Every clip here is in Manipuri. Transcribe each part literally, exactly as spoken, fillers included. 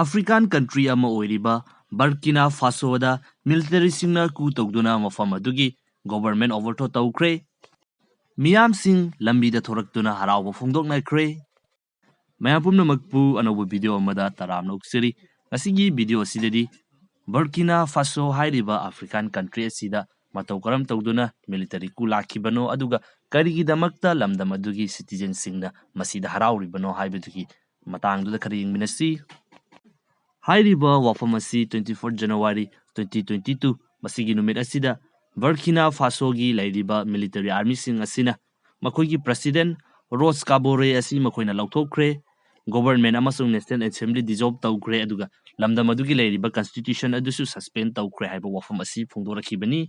ꯑꯐ꯭ꯔꯤꯀꯥꯟ ꯀꯟꯇ꯭ꯔꯤ ꯑꯃ ꯑꯣꯏꯔꯤꯕ ꯕꯔꯀꯤꯅꯥ ꯐꯥꯁꯣꯗ ꯃꯤꯂꯤꯇꯔꯤꯁꯤꯡꯅ ꯀꯨ ꯇꯧꯗꯨꯅ ꯃꯐꯝ ꯑꯗꯨꯒꯤ ꯒꯣꯚꯔꯟꯃꯦꯟꯠ ꯑꯣꯚꯔꯊ꯭ꯔꯣ ꯇꯧꯈ꯭ꯔꯦ꯫ ꯃꯤꯌꯥꯝꯁꯤꯡ ꯂꯝꯕꯤꯗ ꯊꯣꯔꯛꯇꯨꯅ ꯍꯔꯥꯎꯕ ꯐꯣꯡꯗꯣꯛꯅꯈ꯭ꯔꯦ꯫ ꯃꯌꯥꯝ ꯄꯨꯝꯅꯃꯛꯄꯨ ꯑꯅꯧꯕ ꯚꯤꯗꯤꯑꯣ ꯑꯃꯗ ꯇꯔꯥꯝꯅ ꯑꯣꯛꯆꯔꯤ꯫ ꯉꯁꯤꯒꯤ ꯚꯤꯗꯤꯑꯣ ꯑꯁꯤꯗꯗꯤ ꯕꯔꯀꯤꯅꯥ ꯐꯥꯁꯣ ꯍꯥꯏꯔꯤꯕ ꯑꯐ꯭ꯔꯤꯀꯥꯟ ꯀꯟꯇ꯭ꯔꯤ ꯑꯁꯤꯗ ꯃꯇꯧ ꯀꯔꯝ ꯇꯧꯗꯨꯅ ꯃꯤꯂꯤꯇꯔꯤ ꯀꯨ ꯂꯥꯛꯈꯤꯕꯅꯣ, ꯑꯗꯨꯒ ꯀꯔꯤꯒꯤꯗꯃꯛꯇ ꯂꯝꯗꯝ ꯑꯗꯨꯒꯤ ꯁꯤꯇꯤꯖꯦꯟꯁꯤꯡꯅ ꯃꯁꯤꯗ ꯍꯔꯥꯎꯔꯤꯕꯅꯣ ꯍꯥꯏꯕꯗꯨꯒꯤ ꯃꯇꯥꯡꯗꯨꯗ ꯈꯔ ꯌꯦꯡꯃꯤꯟꯅꯁꯤ꯫ ꯍꯥꯏꯔꯤꯕ ꯋꯥꯐꯝ ꯑꯁꯤ twenty four January twenty twenty two, ꯃꯁꯤꯒꯤ ꯅꯨꯃꯤꯠ ꯑꯁꯤꯗ ꯕꯔꯀꯤꯅꯥ ꯐꯥꯁꯣꯒꯤ ꯂꯩꯔꯤꯕ ꯃꯤꯂꯤꯇꯔꯤ ꯑꯥꯔꯃꯤꯁꯤꯡ ꯑꯁꯤꯅ ꯃꯈꯣꯏꯒꯤ ꯄ꯭ꯔꯁꯤꯗꯦꯟꯠ ꯔꯣꯁ ꯀꯥꯕꯣꯔꯦ ꯑꯁꯤ ꯃꯈꯣꯏꯅ ꯂꯧꯊꯣꯛꯈ꯭ꯔꯦ, ꯒꯣꯚꯔꯟꯃꯦꯟꯠ ꯑꯃꯁꯨꯡ ꯅꯦꯁꯅꯦꯜ ꯑꯦꯁꯦꯝꯕ꯭ꯂꯤ ꯗꯤꯖꯣꯜꯕ ꯇꯧꯈ꯭ꯔꯦ, ꯑꯗꯨꯒ ꯂꯝꯗꯝ ꯑꯗꯨꯒꯤ ꯂꯩꯔꯤꯕ ꯀꯟꯁꯇꯤꯇ꯭ꯌꯨꯁꯟ ꯑꯗꯨꯁꯨ ꯁꯁꯄꯦꯟ ꯇꯧꯈ꯭ꯔꯦ ꯍꯥꯏꯕ ꯋꯥꯐꯝ ꯑꯁꯤ ꯐꯣꯡꯗꯣꯔꯛꯈꯤꯕꯅꯤ꯫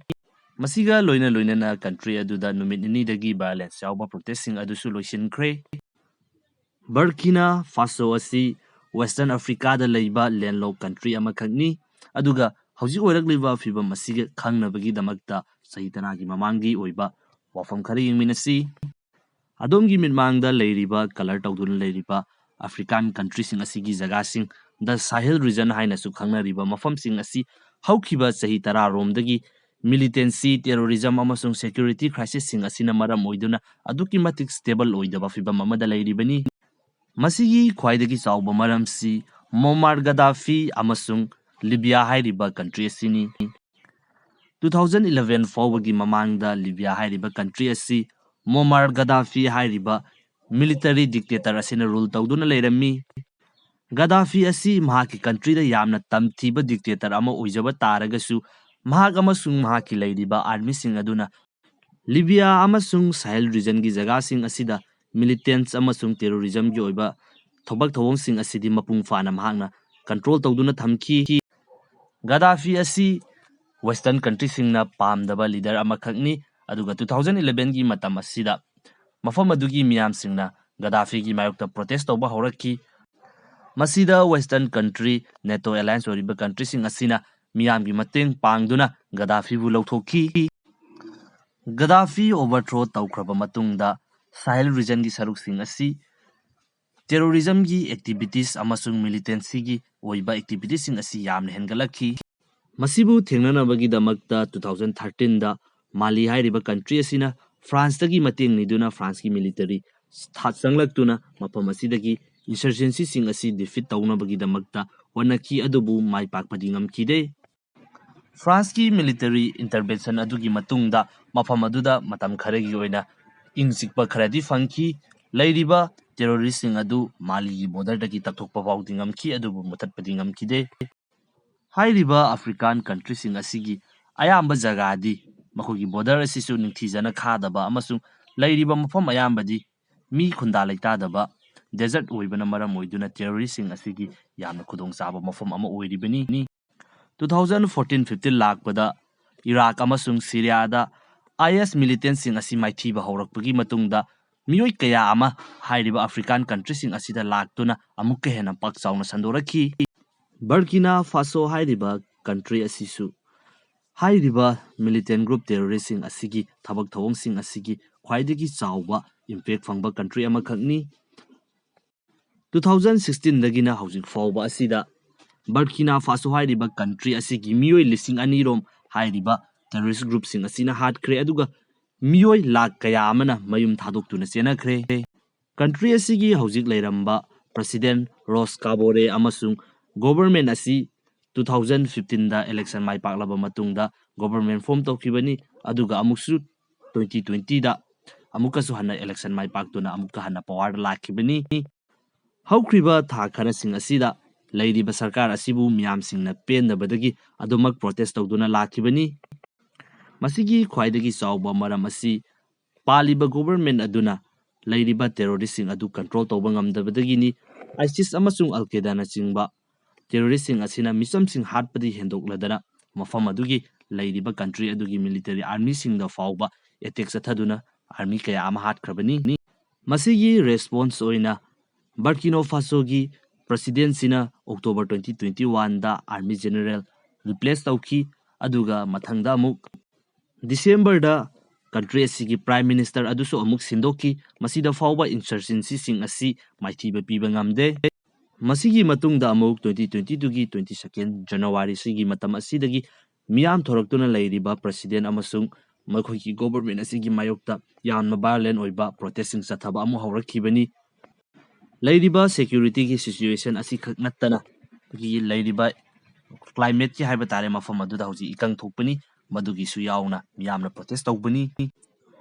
ꯃꯁꯤꯒ ꯂꯣꯏꯅ ꯂꯣꯏꯅꯅ ꯀꯟꯇ꯭ꯔꯤ ꯑꯗꯨꯗ ꯅꯨꯃꯤꯠ ꯅꯤꯅꯤꯗꯒꯤ ꯚꯥꯏꯑꯣꯂꯦꯟꯁ ꯌꯥꯎꯕ ꯄ꯭ꯔꯣꯇꯦꯁꯁꯤꯡ ꯑꯗꯨꯁꯨ ꯂꯣꯏꯁꯤꯟꯈ꯭ꯔꯦ꯫ ꯕꯔꯀꯤꯅꯥ ꯐꯥꯁꯣ ꯑꯁꯤ ꯋꯦꯁꯇꯔꯟ ꯑꯐ꯭ꯔꯤꯀꯥꯗ ꯂꯩꯕ ꯂꯦꯟꯂꯣꯛ ꯀꯟꯇ꯭ꯔꯤ ꯑꯃꯈꯛꯅꯤ꯫ ꯑꯗꯨꯒ ꯍꯧꯖꯤꯛ ꯑꯣꯏꯔꯛꯂꯤꯕ ꯐꯤꯕꯝ ꯑꯁꯤꯒ ꯈꯪꯅꯕꯒꯤꯗꯃꯛꯇ ꯆꯍꯤ ꯇꯔꯥꯒꯤ ꯃꯃꯥꯡꯒꯤ ꯑꯣꯏꯕ ꯋꯥꯐꯝ ꯈꯔ ꯌꯦꯡꯃꯤꯟꯅꯁꯤ꯫ ꯑꯗꯣꯝꯒꯤ ꯃꯤꯠꯃꯥꯡꯗ ꯂꯩꯔꯤꯕ, ꯀꯂꯔ ꯇꯧꯗꯨꯅ ꯂꯩꯔꯤꯕ ꯑꯐ꯭ꯔꯤꯀꯥꯟ ꯀꯟꯇ꯭ꯔꯤꯁꯤꯡ ꯑꯁꯤꯒꯤ ꯖꯒꯥꯁꯤꯡ, ꯗ ꯁꯥꯍꯦꯜ ꯔꯤꯖꯟ ꯍꯥꯏꯅꯁꯨ ꯈꯪꯅꯔꯤꯕ ꯃꯐꯝꯁꯤꯡ ꯑꯁꯤ ꯍꯧꯈꯤꯕ ꯆꯍꯤ ꯇꯔꯥꯔꯣꯝꯗꯒꯤ ꯃꯤꯂꯤꯇꯦꯟꯁꯤ, ꯇꯦꯔꯣꯔꯤꯖꯝ ꯑꯃꯁꯨꯡ ꯁꯦꯀ꯭ꯌꯨꯔꯤꯇꯤ ꯀ꯭ꯔꯥꯏꯁꯤꯁꯁꯤꯡ ꯑꯁꯤꯅ ꯃꯔꯝ ꯑꯣꯏꯗꯨꯅ ꯑꯗꯨꯛꯀꯤ ꯃꯇꯤꯛ ꯁ꯭ꯇꯦꯕꯜ ꯑꯣꯏꯗꯕ ꯐꯤꯕꯝ ꯑꯃꯗ ꯂꯩꯔꯤꯕꯅꯤ꯫ ꯃꯁꯤꯒꯤ ꯈ꯭ꯋꯥꯏꯗꯒꯤ ꯆꯥꯎꯕ ꯃꯔꯝꯁꯤ ꯃꯣꯃꯥꯔ ꯒꯗꯥꯐꯤ ꯑꯃꯁꯨꯡ ꯂꯤꯕꯤꯌꯥ ꯍꯥꯏꯔꯤꯕ ꯀꯟꯇ꯭ꯔꯤ ꯑꯁꯤꯅꯤ꯫ Two thousand eleven ꯐꯥꯎꯕꯒꯤ ꯃꯃꯥꯡꯗ ꯂꯤꯕꯤꯌꯥ ꯍꯥꯏꯔꯤꯕ ꯀꯟꯇ꯭ꯔꯤ ꯑꯁꯤ ꯃꯣꯃꯥꯔ ꯒꯗꯥꯐꯤ ꯍꯥꯏꯔꯤꯕ ꯃꯤꯂꯤꯇꯔꯤ ꯗꯤꯛꯇꯦꯇꯔ ꯑꯁꯤꯅ ꯔꯨꯜ ꯇꯧꯗꯨꯅ ꯂꯩꯔꯝꯃꯤ꯫ ꯒꯗꯥꯐꯤ ꯑꯁꯤ ꯃꯍꯥꯛꯀꯤ ꯀꯟꯇ꯭ꯔꯤꯗ ꯌꯥꯝꯅ ꯇꯝꯊꯤꯕ ꯗꯤꯛꯇꯦꯇꯔ ꯑꯃ ꯑꯣꯏꯖꯕ ꯇꯥꯔꯒꯁꯨ, ꯃꯍꯥꯛ ꯑꯃꯁꯨꯡ ꯃꯍꯥꯛꯀꯤ ꯂꯩꯔꯤꯕ ꯑꯥꯔꯃꯤꯁꯤꯡ ꯑꯗꯨꯅ ꯂꯤꯕꯤꯌꯥ ꯑꯃꯁꯨꯡ ꯁꯥꯍꯦꯜ ꯔꯤꯖꯟꯒꯤ ꯖꯒꯥꯁꯤꯡ ꯑꯁꯤꯗ ꯃꯤꯂꯤꯇꯦꯟꯠꯁ ꯑꯃꯁꯨꯡ ꯇꯦꯔꯣꯔꯤꯖꯝꯒꯤ ꯑꯣꯏꯕ ꯊꯕꯛ ꯊꯧꯑꯣꯡꯁꯤꯡ ꯑꯁꯤꯗꯤ ꯃꯄꯨꯡ ꯐꯥꯅ ꯃꯍꯥꯛꯅ ꯀꯟꯇ꯭ꯔꯣꯜ ꯇꯧꯗꯨꯅ ꯊꯝꯈꯤ꯫ ꯒꯗꯥꯐꯤ ꯑꯁꯤ ꯋꯦꯁꯇꯔꯟ ꯀꯟꯇ꯭ꯔꯤꯁꯤꯡꯅ ꯄꯥꯝꯗꯕ ꯂꯤꯗꯔ ꯑꯃꯈꯛꯅꯤ, ꯑꯗꯨꯒ two thousand elevenꯒꯤ ꯃꯇꯝ ꯑꯁꯤꯗ ꯃꯐꯝ ꯑꯗꯨꯒꯤ ꯃꯤꯌꯥꯝꯁꯤꯡꯅ ꯒꯗꯥꯐꯤꯒꯤ ꯃꯥꯌꯣꯛꯇ ꯄ꯭ꯔꯣꯇꯦꯁ ꯇꯧꯕ ꯍꯧꯔꯛꯈꯤ꯫ ꯃꯁꯤꯗ ꯋꯦꯁꯇꯔꯟ ꯀꯟꯇ꯭ꯔꯤ, ꯅꯦꯇꯣ ꯑꯦꯂꯥꯌꯟꯁ ꯑꯣꯏꯔꯤꯕ ꯀꯟꯇ꯭ꯔꯤꯁꯤꯡ ꯑꯁꯤꯅ ꯃꯤꯌꯥꯝꯒꯤ ꯃꯇꯦꯡ ꯄꯥꯡꯗꯨꯅ ꯒꯗꯥꯐꯤꯕꯨ ꯂꯧꯊꯣꯛꯈꯤ꯫ ꯒꯗꯥꯐꯤ ꯑꯣꯚꯔꯊ꯭ꯔꯣ ꯇꯧꯈ꯭ꯔꯕ ꯃꯇꯨꯡꯗ ꯁꯥꯍꯦꯜ ꯔꯤꯖꯟꯒꯤ ꯁꯔꯨꯛꯁꯤꯡ ꯑꯁꯤ terrorismꯒꯤ activities ꯑꯃꯁꯨꯡ militancyꯒꯤ ꯑꯣꯏꯕ activitiesꯁꯤꯡ ꯑꯁꯤ ꯌꯥꯝꯅ ꯍꯦꯟꯒꯠꯂꯛꯈꯤ꯫ ꯃꯁꯤꯕꯨ ꯊꯦꯡꯅꯅꯕꯒꯤꯗꯃꯛꯇ two thousand thirteenꯗ ꯃꯥꯂꯤ ꯍꯥꯏꯔꯤꯕ country ꯑꯁꯤꯅ Franceꯇꯒꯤ ꯃꯇꯦꯡ ꯅꯤꯗꯨꯅ Franceꯀꯤ military ꯆꯪꯂꯛꯇꯨꯅ ꯃꯐꯝ ꯑꯁꯤꯗꯒꯤ insurgencyꯁꯤꯡ ꯑꯁꯤ defeat ꯇꯧꯅꯕꯒꯤꯗꯃꯛꯇ ꯍꯣꯠꯅꯈꯤ, ꯑꯗꯨꯕꯨ ꯃꯥꯏ ꯄꯥꯛꯄꯗꯤ ꯉꯝꯈꯤꯗꯦ꯫ Franceꯀꯤ military intervention ꯑꯗꯨꯒꯤ ꯃꯇꯨꯡꯗ ꯃꯐꯝ ꯑꯗꯨꯗ ꯃꯇꯝ ꯈꯔꯒꯤ ꯑꯣꯏꯅ ꯏꯪ ꯆꯤꯛꯄ ꯈꯔꯗꯤ ꯐꯪꯈꯤ꯫ ꯂꯩꯔꯤꯕ terroristꯁꯤꯡ ꯑꯗꯨ ꯃꯥꯂꯤꯒꯤ borderꯗꯒꯤ ꯇꯛꯊꯣꯛꯄ ꯐꯥꯎꯗꯤ ꯉꯝꯈꯤ, ꯑꯗꯨꯕꯨ ꯃꯨꯊꯠꯄꯗꯤ ꯉꯝꯈꯤꯗꯦ꯫ ꯍꯥꯏꯔꯤꯕ African countryꯁꯤꯡ ꯑꯁꯤꯒꯤ ꯑꯌꯥꯝꯕ ꯖꯒꯥꯗꯤ ꯃꯈꯣꯏꯒꯤ border ꯑꯁꯤꯁꯨ ꯅꯤꯡꯊꯤꯖꯅ ꯈꯥꯗꯕ ꯑꯃꯁꯨꯡ ꯂꯩꯔꯤꯕ ꯃꯐꯝ ꯑꯌꯥꯝꯕꯗꯤ ꯃꯤ ꯈꯨꯟꯗꯥ ꯂꯩꯇꯥꯗꯕ desert ꯑꯣꯏꯕꯅ ꯃꯔꯝ ꯑꯣꯏꯗꯨꯅ terroristꯁꯤꯡ ꯑꯁꯤꯒꯤ ꯌꯥꯝꯅ ꯈꯨꯗꯣꯡꯆꯥꯕ ꯃꯐꯝ ꯑꯃ ꯑꯣꯏꯔꯤꯕꯅꯤ꯫ Two thousand fourteen fifteen ꯂꯥꯛꯄꯗ Iraq ꯑꯃꯁꯨꯡ Syriaꯗ IS militantꯁꯤꯡ ꯑꯁꯤ ꯃꯥꯏꯊꯤꯕ ꯍꯧꯔꯛꯄꯒꯤ ꯃꯇꯨꯡꯗ ꯃꯤꯑꯣꯏ ꯀꯌꯥ ꯑꯃ ꯍꯥꯏꯔꯤꯕ African countryꯁꯤꯡ ꯑꯁꯤꯗ ꯂꯥꯛꯇꯨꯅ ꯑꯃꯨꯛꯀ ꯍꯦꯟꯅ ꯄꯥꯛ ꯆꯥꯎꯅ ꯁꯟꯗꯣꯔꯛꯈꯤ꯫ Burkina Faso ꯍꯥꯏꯔꯤꯕ country ꯑꯁꯤꯁꯨ ꯍꯥꯏꯔꯤꯕ militant group terroristꯁꯤꯡ ꯑꯁꯤꯒꯤ ꯊꯕꯛ ꯊꯧꯑꯣꯡꯁꯤꯡ ꯑꯁꯤꯒꯤ ꯈ꯭ꯋꯥꯏꯗꯒꯤ ꯆꯥꯎꯕ impact ꯐꯪꯕ country ꯑꯃꯈꯛꯅꯤ꯫ Two thousand sixteenꯗꯒꯤꯅ ꯍꯧꯖꯤꯛ ꯐꯥꯎꯕ ꯑꯁꯤꯗ Burkina Faso ꯍꯥꯏꯔꯤꯕ country ꯑꯁꯤꯒꯤ ꯃꯤꯑꯣꯏ ꯂꯤꯁꯤꯡ ꯑꯅꯤ ꯔꯣꯝ ꯍꯥꯏꯔꯤꯕ terrorist groupꯁꯤꯡ ꯑꯁꯤꯅ ꯍꯥꯠꯈ꯭ꯔꯦ, ꯑꯗꯨꯒ ꯃꯤꯑꯣꯏ ꯂꯥꯈ ꯀꯌꯥ ꯑꯃꯅ ꯃꯌꯨꯝ ꯊꯥꯗꯣꯛꯇꯨꯅ ꯆꯦꯟꯅꯈ꯭ꯔꯦ꯫ Country ꯑꯁꯤꯒꯤ ꯍꯧꯖꯤꯛ ꯂꯩꯔꯝꯕ President Roch Kabore ꯑꯃꯁꯨꯡ government ꯑꯁꯤ two thousand fifteenꯗ election ꯃꯥꯏ ꯄꯥꯛꯂꯕ ꯃꯇꯨꯡꯗ government form ꯇꯧꯈꯤꯕꯅꯤ, ꯑꯗꯨꯒ ꯑꯃꯨꯛꯁꯨ twenty twentyꯗ ꯑꯃꯨꯛꯀꯁꯨ ꯍꯟꯅ election ꯃꯥꯏ ꯄꯥꯛꯇꯨꯅ ꯑꯃꯨꯛꯀ ꯍꯟꯅ powerꯗ ꯂꯥꯛꯈꯤꯕꯅꯤ꯫ ꯍꯧꯈ꯭ꯔꯤꯕ ꯊꯥ ꯈꯔꯁꯤꯡ ꯑꯁꯤꯗ ꯂꯩꯔꯤꯕ ꯁꯔꯀꯥꯔ ꯑꯁꯤꯕꯨ ꯃꯤꯌꯥꯝꯁꯤꯡꯅ ꯄꯦꯟꯗꯕꯗꯒꯤ ꯑꯗꯨꯃꯛ protest ꯇꯧꯗꯨꯅ ꯂꯥꯛꯈꯤꯕꯅꯤ꯫ ꯃꯁꯤꯒꯤ ꯈ꯭ꯋꯥꯏꯗꯒꯤ ꯆꯥꯎꯕ ꯃꯔꯝ ꯑꯁꯤ ꯄꯥꯜꯂꯤꯕ government ꯑꯗꯨꯅ ꯂꯩꯔꯤꯕ terroristꯁꯤꯡ ꯑꯗꯨ control ꯇꯧꯕ ꯉꯝꯗꯕꯗꯒꯤꯅꯤ꯫ ISIS ꯑꯃꯁꯨꯡ Al Qaedaꯅꯆꯤꯡꯕ terroristꯁꯤꯡ ꯑꯁꯤꯅ ꯃꯤꯆꯝꯁꯤꯡ ꯍꯥꯠꯄꯗꯤ ꯍꯦꯟꯗꯣꯛꯂꯗꯅ ꯃꯐꯝ ꯑꯗꯨꯒꯤ ꯂꯩꯔꯤꯕ country ꯑꯗꯨꯒꯤ military armyꯁꯤꯡꯗ ꯐꯥꯎꯕ attack ꯆꯠꯊꯗꯨꯅ army ꯀꯌꯥ ꯑꯃ ꯍꯥꯠꯈ꯭ꯔꯕꯅꯤ꯫ ꯃꯁꯤꯒꯤ response ꯑꯣꯏꯅ Burkina Fasoꯒꯤ Presidentꯁꯤꯅ October twenty twenty oneꯗ army general replace ꯇꯧꯈꯤ, ꯑꯗꯨꯒ ꯃꯊꯪꯗ ꯑꯃꯨꯛ Decemberꯗ country ꯑꯁꯤꯒꯤ Prime Minister ꯑꯗꯨꯁꯨ ꯑꯃꯨꯛ ꯁꯤꯟꯗꯣꯛꯈꯤ꯫ ꯃꯁꯤꯗ ꯐꯥꯎꯕ insurgencyꯁꯤꯡ ꯑꯁꯤ ꯃꯥꯏꯊꯤꯕ ꯄꯤꯕ ꯉꯝꯗꯦ꯫ ꯃꯁꯤꯒꯤ ꯃꯇꯨꯡꯗ ꯑꯃꯨꯛ twenty twenty twoꯒꯤ twenty second January ꯁꯤꯒꯤ ꯃꯇꯝ ꯑꯁꯤꯗꯒꯤ ꯃꯤꯌꯥꯝ ꯊꯣꯔꯛꯇꯨꯅ ꯂꯩꯔꯤꯕ President ꯑꯃꯁꯨꯡ ꯃꯈꯣꯏꯒꯤ government ꯑꯁꯤꯒꯤ ꯃꯥꯌꯣꯛꯇ ꯌꯥꯝꯅ violent ꯑꯣꯏꯕ protestꯁꯤꯡ ꯆꯠꯊꯕ ꯑꯃꯨꯛ ꯍꯧꯔꯛꯈꯤꯕꯅꯤ꯫ ꯂꯩꯔꯤꯕ securityꯒꯤ situation ꯑꯁꯤꯈꯛ ꯅꯠꯇꯅ ꯑꯩꯈꯣꯏꯒꯤ ꯂꯩꯔꯤꯕ climateꯀꯤ ꯍꯥꯏꯕ ꯇꯥꯔꯦ, ꯃꯐꯝ ꯑꯗꯨꯗ ꯍꯧꯖꯤꯛ ꯏꯀꯪ ꯊꯣꯛꯄꯅꯤ, ꯃꯗꯨꯒꯤꯁꯨ ꯌꯥꯎꯅ ꯃꯤꯌꯥꯝꯅ protest ꯇꯧꯕꯅꯤ꯫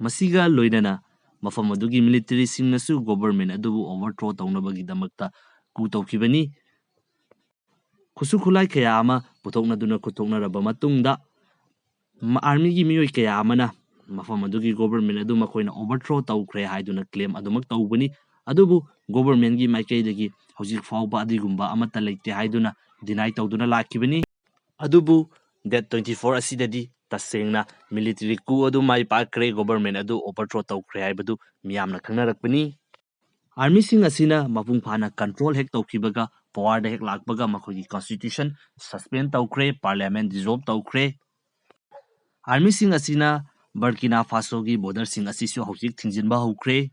ꯃꯁꯤꯒ ꯂꯣꯏꯅꯅ ꯃꯐꯝ ꯑꯗꯨꯒꯤ militaryꯁꯤꯡꯅꯁꯨ government ꯑꯗꯨꯕꯨ overthrow ꯇꯧꯅꯕꯒꯤꯗꯃꯛꯇ coup ꯇꯧꯈꯤꯕꯅꯤ꯫ ꯈꯨꯠꯁꯨ ꯈꯨꯠꯂꯥꯏ ꯀꯌꯥ ꯑꯃ ꯄꯨꯊꯣꯛꯅꯗꯨꯅ ꯈꯨꯠꯊꯣꯛꯅꯔꯕ ꯃꯇꯨꯡꯗ, ꯃ-, armyꯒꯤ ꯃꯤꯑꯣꯏ ꯀꯌꯥ ꯑꯃꯅ ꯃꯐꯝ ꯑꯗꯨꯒꯤ government ꯑꯗꯨ ꯃꯈꯣꯏꯅ overthrow ꯇꯧꯈ꯭ꯔꯦ ꯍꯥꯏꯗꯨꯅ claim ꯑꯗꯨꯃꯛ ꯇꯧꯕꯅꯤ꯫ ꯑꯗꯨꯕꯨ governmentꯀꯤ ꯃꯥꯏꯀꯩꯗꯒꯤ ꯍꯧꯖꯤꯛ ꯐꯥꯎꯕ ꯑꯗꯨꯒꯨꯝꯕ ꯑꯃꯠꯇ ꯂꯩꯇꯦ ꯍꯥꯏꯗꯨꯅ deny ꯇꯧꯗꯨꯅ ꯂꯥꯛꯈꯤꯕꯅꯤ꯫ ꯑꯗꯨꯕꯨ date twenty four ꯑꯁꯤꯗꯗꯤ ꯇꯁꯦꯡꯅ military coup ꯑꯗꯨ ꯃꯥꯏ ꯄꯥꯛꯈ꯭ꯔꯦ, government ꯑꯗꯨ overthrow ꯇꯧꯈ꯭ꯔꯦ ꯍꯥꯏꯕꯗꯨ ꯃꯤꯌꯥꯝꯅ ꯈꯪꯅꯔꯛꯄꯅꯤ꯫ Armyꯁꯤꯡ ꯑꯁꯤꯅ ꯃꯄꯨꯡ ꯐꯥꯅ control ꯍꯦꯛ ꯇꯧꯈꯤꯕꯒ, powerꯗ ꯍꯦꯛ ꯂꯥꯛꯄꯒ, ꯃꯈꯣꯏꯒꯤ constitution suspend ꯇꯧꯈ꯭ꯔꯦ, parliament dissolve ꯇꯧꯈ꯭ꯔꯦ꯫ Armyꯁꯤꯡ ꯑꯁꯤꯅ Burkina Fasoꯒꯤ borderꯁꯤꯡ ꯑꯁꯤꯁꯨ ꯍꯧꯖꯤꯛ ꯊꯤꯡꯖꯤꯟꯕ ꯍꯧꯈ꯭ꯔꯦ꯫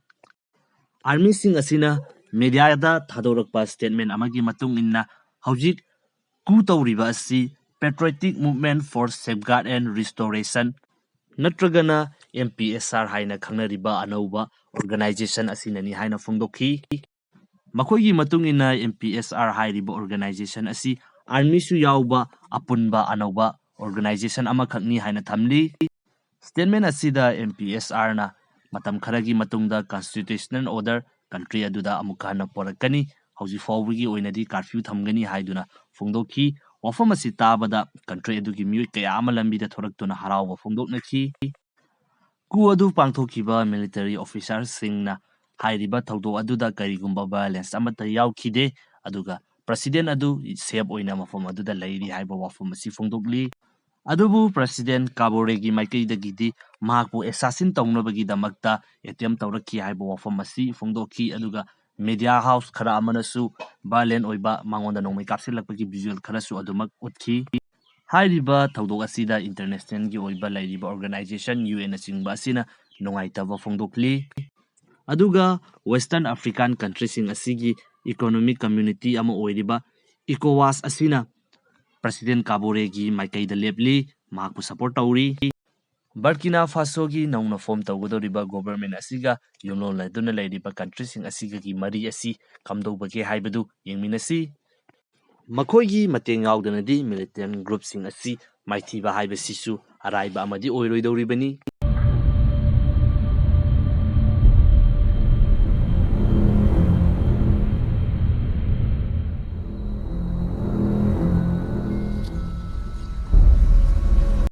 Armyꯁꯤꯡ ꯑꯁꯤꯅ mediaꯗ ꯊꯥꯗꯣꯔꯛꯄ statement ꯑꯃꯒꯤ ꯃꯇꯨꯡ ꯏꯟꯅ, ꯍꯧꯖꯤꯛ coup ꯇꯧꯔꯤꯕ ꯑꯁꯤ Patriotic Movement for Safeguard and Restoration ꯅꯠꯇ꯭ꯔꯒꯅ M P S R ꯍꯥꯏꯅ ꯈꯪꯅꯔꯤꯕ ꯑꯅꯧꯕ organization ꯑꯁꯤꯅꯅꯤ ꯍꯥꯏꯅ ꯐꯣꯡꯗꯣꯛꯈꯤ꯫ ꯃꯈꯣꯏꯒꯤ ꯃꯇꯨꯡ ꯏꯟꯅ, M P S R ꯍꯥꯏꯔꯤꯕ organization ꯑꯁꯤ armyꯁꯨ ꯌꯥꯎꯕ ꯑꯄꯨꯟꯕ ꯑꯅꯧꯕ organization ꯑꯃꯈꯛꯅꯤ ꯍꯥꯏꯅ ꯊꯝꯂꯤ꯫ Statement ꯑꯁꯤꯗ M P S Rꯅ ꯃꯇꯝ ꯈꯔꯒꯤ ꯃꯇꯨꯡꯗ constitutional order country ꯑꯗꯨꯗ ꯑꯃꯨꯛꯀ ꯍꯟꯅ ꯄꯣꯔꯛꯀꯅꯤ, ꯍꯧꯖꯤꯛ ꯐꯥꯎꯕꯒꯤ ꯑꯣꯏꯅꯗꯤ curfew ꯊꯝꯒꯅꯤ ꯍꯥꯏꯗꯨꯅ ꯐꯣꯡꯗꯣꯛꯈꯤ꯫ ꯋꯥꯐꯝ ꯑꯁꯤ ꯇꯥꯕꯗ country ꯑꯗꯨꯒꯤ ꯃꯤꯑꯣꯏ ꯀꯌꯥ ꯑꯃ ꯂꯝꯕꯤꯗ ꯊꯣꯔꯛꯇꯨꯅ ꯍꯔꯥꯎꯕ ꯐꯣꯡꯗꯣꯛꯅꯈꯤ꯫ Coup ꯑꯗꯨ ꯄꯥꯡꯊꯣꯛꯈꯤꯕ military officerꯁꯤꯡꯅ ꯍꯥꯏꯔꯤꯕ ꯊꯧꯗꯣꯛ ꯑꯗꯨꯗ ꯀꯔꯤꯒꯨꯝꯕ violence ꯑꯃꯠꯇ ꯌꯥꯎꯈꯤꯗꯦ, ꯑꯗꯨꯒ President ꯑꯗꯨ safe ꯑꯣꯏꯅ ꯃꯐꯝ ꯑꯗꯨꯗ ꯂꯩꯔꯤ ꯍꯥꯏꯕ ꯋꯥꯐꯝ ꯑꯁꯤ ꯐꯣꯡꯗꯣꯛꯂꯤ꯫ ꯑꯗꯨꯕꯨ President Kaboreꯒꯤ ꯃꯥꯏꯀꯩꯗꯒꯤꯗꯤ ꯃꯍꯥꯛꯄꯨ assassin ꯇꯧꯅꯕꯒꯤꯗꯃꯛꯇ attempt ꯇꯧꯔꯛꯈꯤ ꯍꯥꯏꯕ ꯋꯥꯐꯝ ꯑꯁꯤ ꯐꯣꯡꯗꯣꯛꯈꯤ, ꯑꯗꯨꯒ media house ꯈꯔ ꯑꯃꯅꯁꯨ violent ꯑꯣꯏꯕ, ꯃꯉꯣꯟꯗ ꯅꯣꯡꯃꯩ ꯀꯥꯞꯁꯤꯜꯂꯛꯄꯒꯤ visual ꯈꯔꯁꯨ ꯑꯗꯨꯃꯛ ꯎꯠꯈꯤ꯫ ꯍꯥꯏꯔꯤꯕ ꯊꯧꯗꯣꯛ ꯑꯁꯤꯗ ꯏꯟꯇꯔꯅꯦꯁꯅꯦꯜꯒꯤ ꯑꯣꯏꯕ ꯂꯩꯔꯤꯕ ꯑꯣꯔꯒꯅꯥꯏꯖꯦꯁꯟ ꯌꯨ ꯑꯦꯟ ꯑꯁꯤꯒꯨꯝꯕ ꯑꯁꯤꯅ ꯅꯨꯡꯉꯥꯏꯇꯕ ꯐꯣꯡꯗꯣꯛꯂꯤ꯫ ꯑꯗꯨꯒ ꯋꯦꯁꯇꯔꯟ ꯑꯐ꯭ꯔꯤꯀꯥꯟ ꯀꯟꯇ꯭ꯔꯤꯁꯤꯡ ꯑꯁꯤꯒꯤ ꯏꯀꯣꯅꯣꯃꯤꯛ ꯀꯝꯃ꯭ꯌꯨꯅꯤꯇꯤ ꯑꯃ ꯑꯣꯏꯔꯤꯕ ꯏꯀꯣꯋꯥꯁ ꯑꯁꯤꯅ ꯄ꯭ꯔꯁꯤꯗꯦꯟ ꯀꯥꯕꯣꯔꯦꯒꯤ ꯃꯥꯏꯀꯩꯗ ꯂꯦꯞꯂꯤ, ꯃꯍꯥꯛꯄꯨ ꯁꯄꯣꯔꯠ ꯇꯧꯔꯤ꯫ ꯕꯔꯀꯤꯅꯥ ꯐꯥꯁꯣꯒꯤ ꯅꯧꯅ ꯐꯣꯔꯝ ꯇꯧꯒꯗꯧꯔꯤꯕ ꯒꯣꯕꯔꯃꯦꯟ ꯑꯁꯤꯒ ꯌꯨꯝꯂꯣꯟꯅꯗꯨꯅ ꯂꯩꯔꯤꯕ ꯀꯟꯇ꯭ꯔꯤꯁꯤꯡ ꯑꯁꯤꯒꯒꯤ ꯃꯔꯤ ꯑꯁꯤ ꯀꯝꯗꯧꯕꯒꯦ ꯍꯥꯏꯕꯗꯨ ꯌꯦꯡꯃꯤꯟꯅꯁꯤ꯫ ꯃꯈꯣꯏꯒꯤ ꯃꯇꯦꯡ ꯌꯥꯎꯗꯅꯗꯤ ꯃꯤꯂꯤꯇꯦꯟ ꯒ꯭ꯔꯨꯞꯁꯤꯡ ꯑꯁꯤ ꯃꯥꯏꯊꯤꯕ ꯍꯥꯏꯕꯁꯤꯁꯨ ꯑꯔꯥꯏꯕ ꯑꯃꯗꯤ ꯑꯣꯏꯔꯣꯏꯗꯧꯔꯤꯕꯅꯤ꯫